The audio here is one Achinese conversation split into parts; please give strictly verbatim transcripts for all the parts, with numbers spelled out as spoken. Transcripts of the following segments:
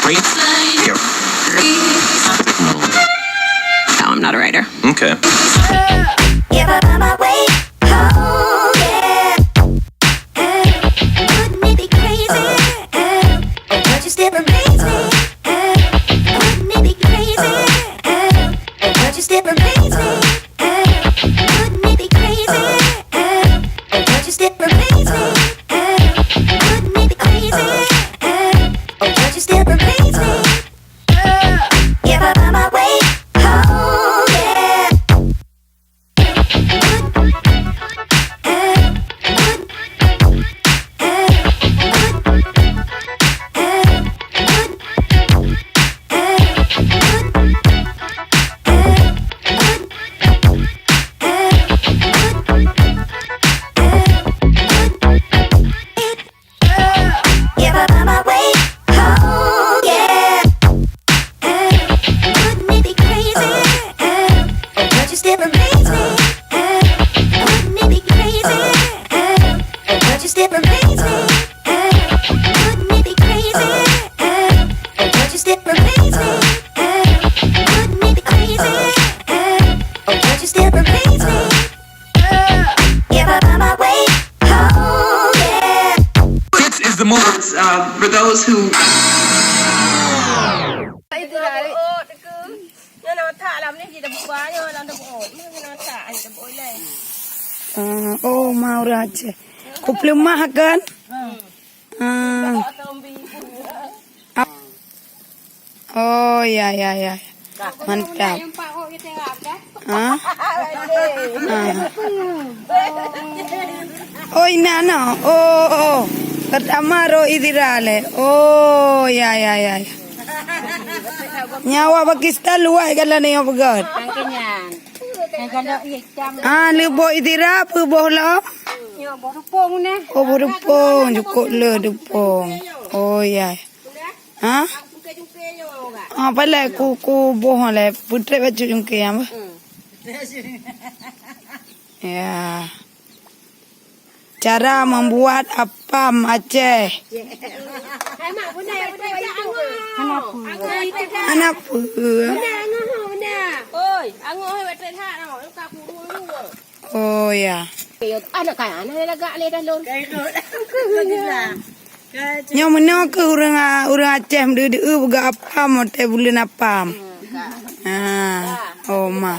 No, I'm not a writer. Okay. If I find my way home, yeah. Wouldn't it be crazy? Or would you still amaze me? Wouldn't it be crazy? Or would you still amaze me? Wouldn't it be crazy? Or would you still amaze me? Wouldn't it be crazy? Or would you still amaze me? If I find my way home, yeah. If I find my way home, yeah. Wouldn't it be crazy? Or would you still amaze me? Wouldn't it be crazy? Or would you still amaze me? Wouldn't it be crazy? Or would you still amaze me? Wouldn't it be crazy? Or would you still amaze me? If I find my way home, yeah. This is the moment, uh, for those who Ah, oh, ma ureueng Aceh. Kupeuleumah kan? Ah. Oh, ya, ya, ya. Mantap. Ah? Ah. Oh, ina no. Oh, oh. Pertama ro idira le. Oh, ya, ya, ya, ya. Nyawa Pakistan luwai galan nyoe peugöt. Ah, leuboh idira peuboh lom. Oh, boh dupong, jukuk le dupong. Oh, ya. Ha? Ah, palai ku, ku boh le, putret bacut jungke, ya, bah. Ya. Cara membuat apam Aceh. Hana peue. Oi, angoh. Oh, ya. Anak kan, anak lagak le dah lon. Nyoe meunoe keuh ureueng, ureueng Aceh meudeudeu peugah apam, watèe buleuen apam. Ha, oh ma.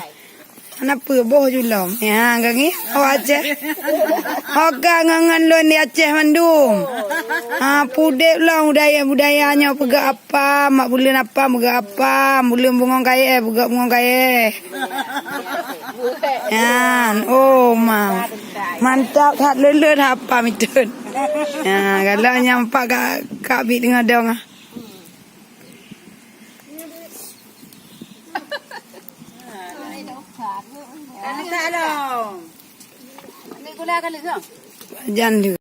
Hana peue boh ju lom. Ya, ka ngieng awak Aceh. Ho ka ngon, ngon lôn di Aceh mandum. Ha, pudép lom budaya, budaya nyoe peugah apam, mak buleuen apam peugah apam, buleuen bungong kayèe peugah bungong kayèe. Nyan, oh ma. Mantap that lôn-lôn apam itu. Nah, galak nyampak ka, ka bit deungon dong ah. Jan tu.